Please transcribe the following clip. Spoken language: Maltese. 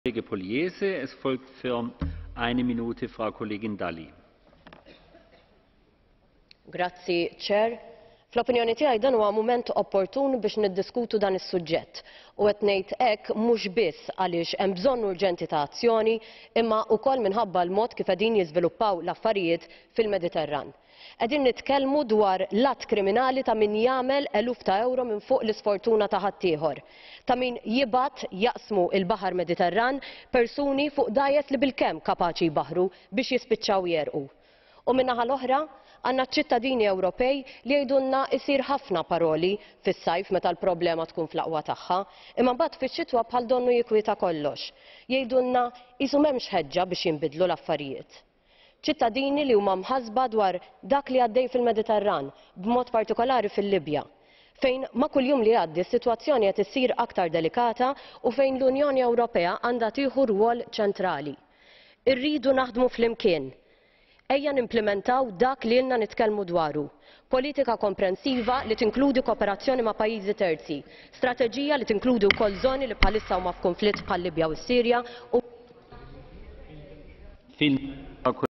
Kollege Pogliese. Es folgt für eine Minute Frau Kollegin Dalli. Grazzi, Chair. Fl-opinjoni tiegħi dan huwa mument opportun biex niddiskutu dan is-suġġett. U qed ngħid hekk mhux biss għaliex hemm bżonn urġenti ta' azzjoni imma wkoll minħabba l-mod kif qegħdin jiżviluppaw l-affarijiet fil-Mediterran. Qegħdin nitkellmu dwar l-att kriminali ta' min jagħmel eluf ta' ewro minn fuq l-isfortuna ta' ħaddieħor. Ta' min jibgħat jaqsmu l-baħar Mediterran persuni fuq dgħajjes li bilkemm kapaċi jbaħħru biex jispiċċaw jegħrqu. U min-naħa l-oħra, għandna ċ-ċittadini Ewropej li jgħidulna jsir ħafna paroli fis-sajf meta l-problema tkun fl-aqwa tagħha, imma mbagħad fix-xitwa bħal donnu jikwieta kollox. Jgħidulna qisu m'hemmx ħeġġa biex jinbidlu l-affarijiet. Ċittadini li huma mħassba dwar dak li għaddej fil-Mediterran, b'mod partikolari fil-Libja, fejn ma' kull jum li jgħaddi s-sitwazzjoni qed issir aktar delikata u fejn l-Unjoni Ewropea għandha tieħu rwol ċentrali. Irridu naħdmu flimkien. Ejja nimplimentaw dak li ilna nitkellmu dwaru, politika komprensiva li tinkludi kooperazzjoni ma' pajjiżi terzi, strateġija li tinkludi wkoll żoni li bħalissa huma f'kunflitt bħal-Libja u s-Sirja u Vielen Dank, Frau Kollegin.